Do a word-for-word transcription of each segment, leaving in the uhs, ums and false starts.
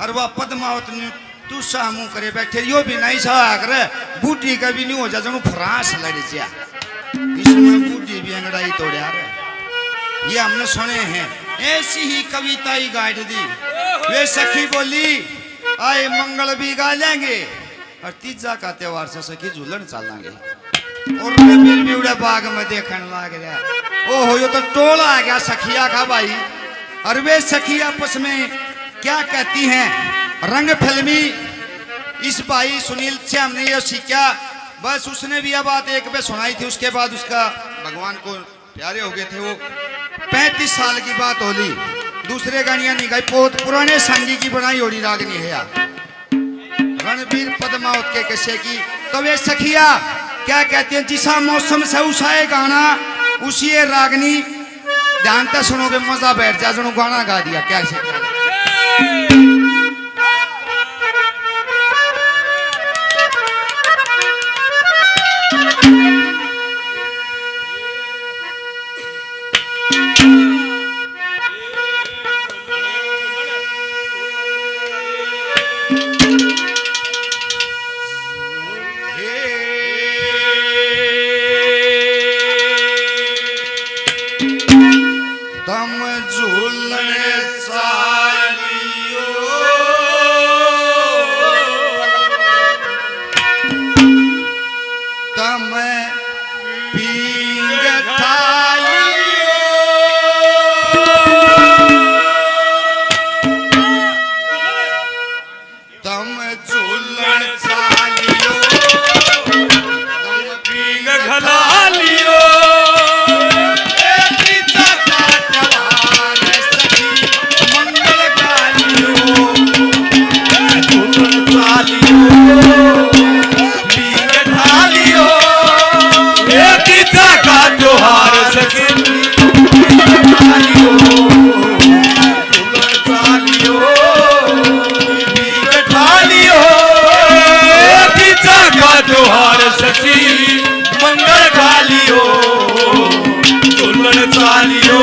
और वह पद्मावत ने तू सा मुंह करे बैठे, यो भी नहीं सा करे, बूढ़ी का भी नहीं हो जा, जणु फ्रांस लड़ जा। इसमें बूढ़ी भी अंगड़ाई तोड़या रे। ये हमने सुने हैं, ऐसी ही कविता ही गाइड दी। वे सखी बोली, आए मंगल भी गा लेंगे और तीजा का त्योहार से सखी झूलन चालांगे। और रणबीर भी उड़े बाग में देखण लाग रहा। ओहो, यो तो टोला आ गया सखिया का भाई। और वे सखी आपस में क्या कहती हैं, रंग फिल्मी। इस भाई सुनील से हमने ये सीखा, बस उसने भी यह बात एक पे सुनाई थी, उसके बाद उसका भगवान को प्यारे हो गए थे वो। पैंतीस साल की बात हो ली, दूसरे गानियां नहीं गाई, बहुत पुराने संगी की बनाई होनी रागनी है यार। रणबीर पद्मावत के किस्से की। तो वे सखिया क्या कहते हैं, जिसा मौसम से उसा ये गाना, उसी ये रागनी। ध्यान से सुनोगे, मजा बैठ जा, जणु गाना गा दिया। क्या से तम झूलण चालियो, तम पींग ठालियो। तम झूलण चालियो, तम पींग घला लियो। ए तीजा का त्योहार सखी मंगल गालियो। झूलण चालियो, पींग ठालियो। ए तीजा का त्योहार सखी मंगल गालियो। झूलण चालियो, पींग ठालियो। ए तीजा का त्योहार सखी मंगल गालियो। झूलण चालियो।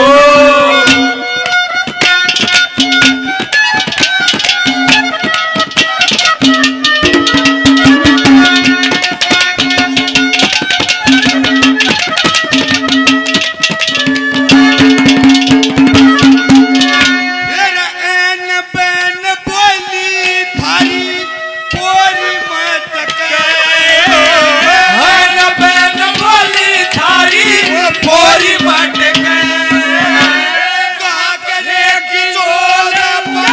फिर एन बैन बोली थारी पोरी मटके। एन बैन बोली थारी पोरी मटके। का करे की चोल पर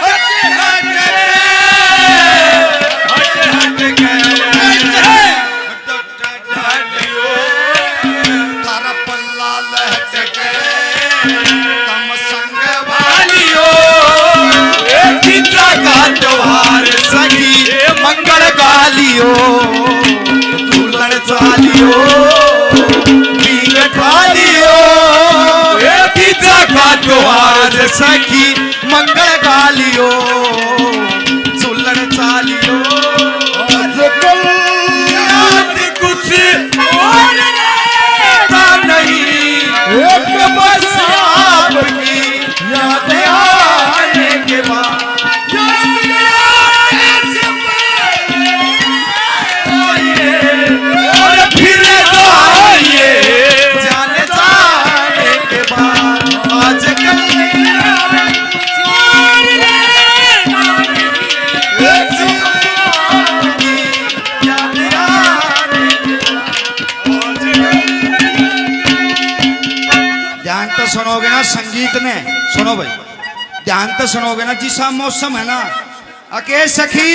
हट हट के, हट हट के। थारा पल्ला लहट के तम संग भालियो। ए तीजा का त्योहार सखी मंगल गालियो। झूलण चालियो, पींग ठालियो। ए तीजा का त्योहार सखी मंगल गालियो। झूलण चालियो। आजकल याद कुछ और रहता नहीं। एक बस आपकी याद आने के बाद। याद आने से आइए और फिर जाइए। जाने जाने के बाद आजकल ध्यान तो सुनोगे ना संगीत ने, सुनो भाई, ध्यान तो सुनोगे ना। जिसा मौसम है ना, अके सखी,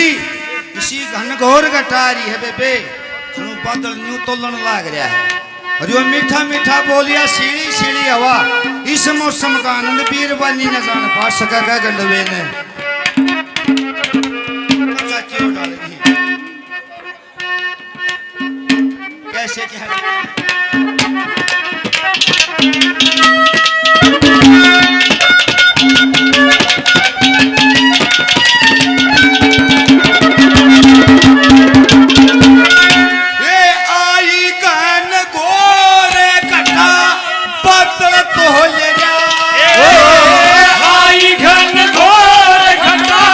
इसी घनघोर घटा रही है बेबे, सुनो बादल न्यू तोलन लाग रहा है। और यो मीठा मीठा बोलिया, सीढ़ी सीढ़ी हवा, इस मौसम का आनंद बीरबानी न जान पा सका का गंडवे ने। चाची उठा लेगी। कैसे क्या? ए आई घन घोर घटा, बादल तोल रहा। ए आई घन घोर घटा,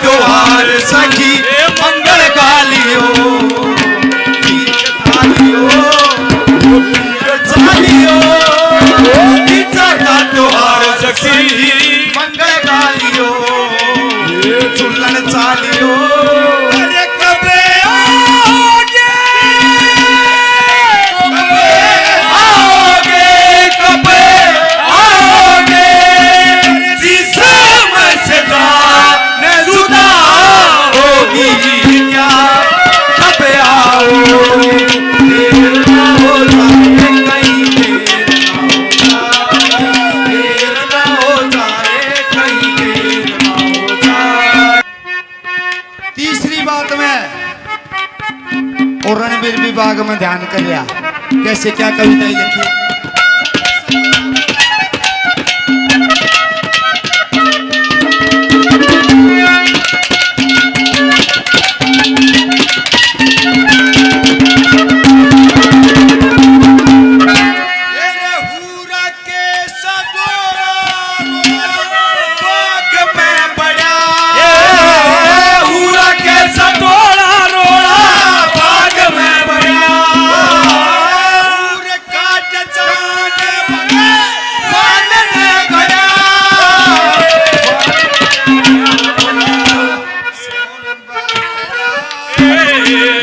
त्योहार सखी मंगल गालियो, तीज थालियो, चालियो, तीजा का त्योहार सखी मंगल गालियो, झूलन चालियो। अरे कबे आओगे, कबे आओगे, कबे आओगे, जिसम से जान जुदा होगी क्या? कब आओगे? देर ना हो जाए कहीं, देर ना हो जाए, देर ना हो जाए कहीं, देर ना हो जाए। तीसरी बात में, और रणबीर विभाग में ध्यान कर लिया, कैसे क्या कविता लिखी। के सतोड़ा रोड़ा बाग में पड़ा। ए, हूरा के सतोड़ा रोड़ा बाग में पड़ा। हूर काट चांद बने बादल गया।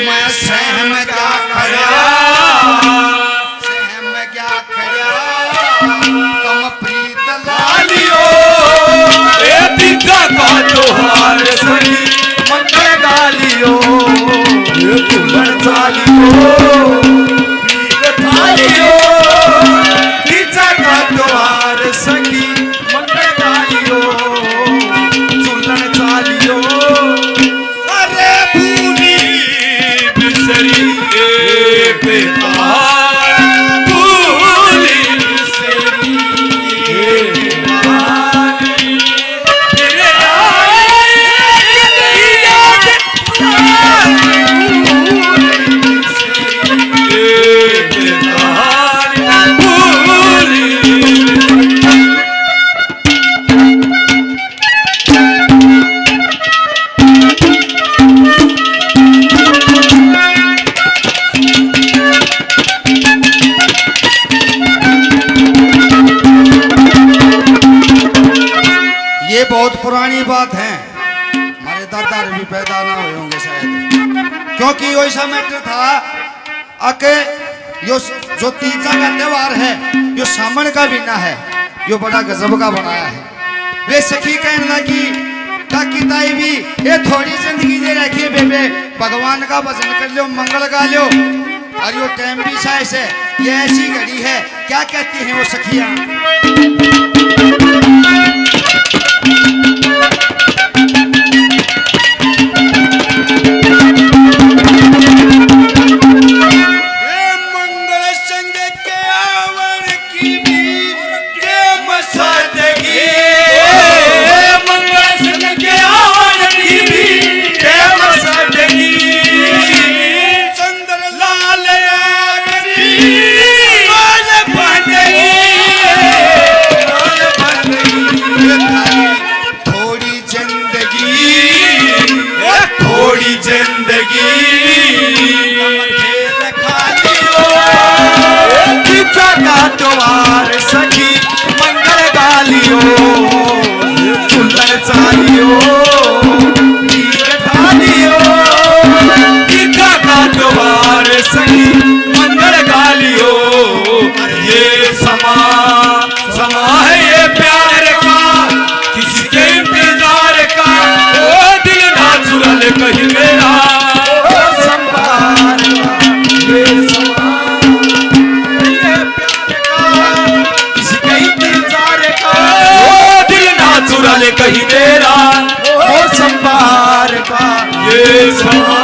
मैं सहम गया खड़ा, सहम गया खड़ा, तम प्रीत लालियो। ए तीजा का त्योहार सखी मंगल गालियो, ए झूलन चालियो, प्रीत थालियो। तीजा का त्योहार सखी मंगल गालियो, झूलन चालियो। अरे भूली बिसरी ए बेटा, भूली बिसरी ए बेटा। तेरे आए याद ए बेटा, भूली बिसरी। ये बहुत पुरानी बात है, हमारे दादा भी पैदा ना हुए होंगे शायद, क्योंकि यो ऐसा मैटर था अके यो जो तीजा का त्योहार है, यो सामण का महीना है, यो बड़ा गजब का बनाया है। वे सखी कहन लगी, "काकी ताई भी, ये थोड़ी जिंदगी दे रखी है बेबे, भगवान का भजन कर लो, मंगल गा लो।" और यो टाइम भी साइस है, ये ऐसी घड़ी है, क्या कहती हैं वो सखियां? ए मंगल संग के आवण की भी टेम सादगी। ए मंगल संग के आवण की भी टेम सादगी। चंद्र लाल रागनी लाल बंदगी, लाल बंदगी। थोड़ी जिंदगी, ए थोड़ी जिंदगी, खेल खा लियो। ए तीजा का त्योहार सखी मंगल गा लियो, झूलन चालियो, गीत गा लियो। तीजा का त्योहार सखी मंगल गा लियो। ये समा समा है ये प्यार का, किसके इंतजार का, ओ दिल ना चुरा ले कहीं मेरा। ओ संभार का, ये समा, ये प्यार का, किसके इंतजार का, ओ दिल ना चुरा ले कहीं मेरा। ओ संभार का, ये समा।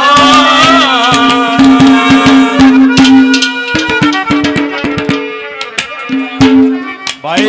भाई,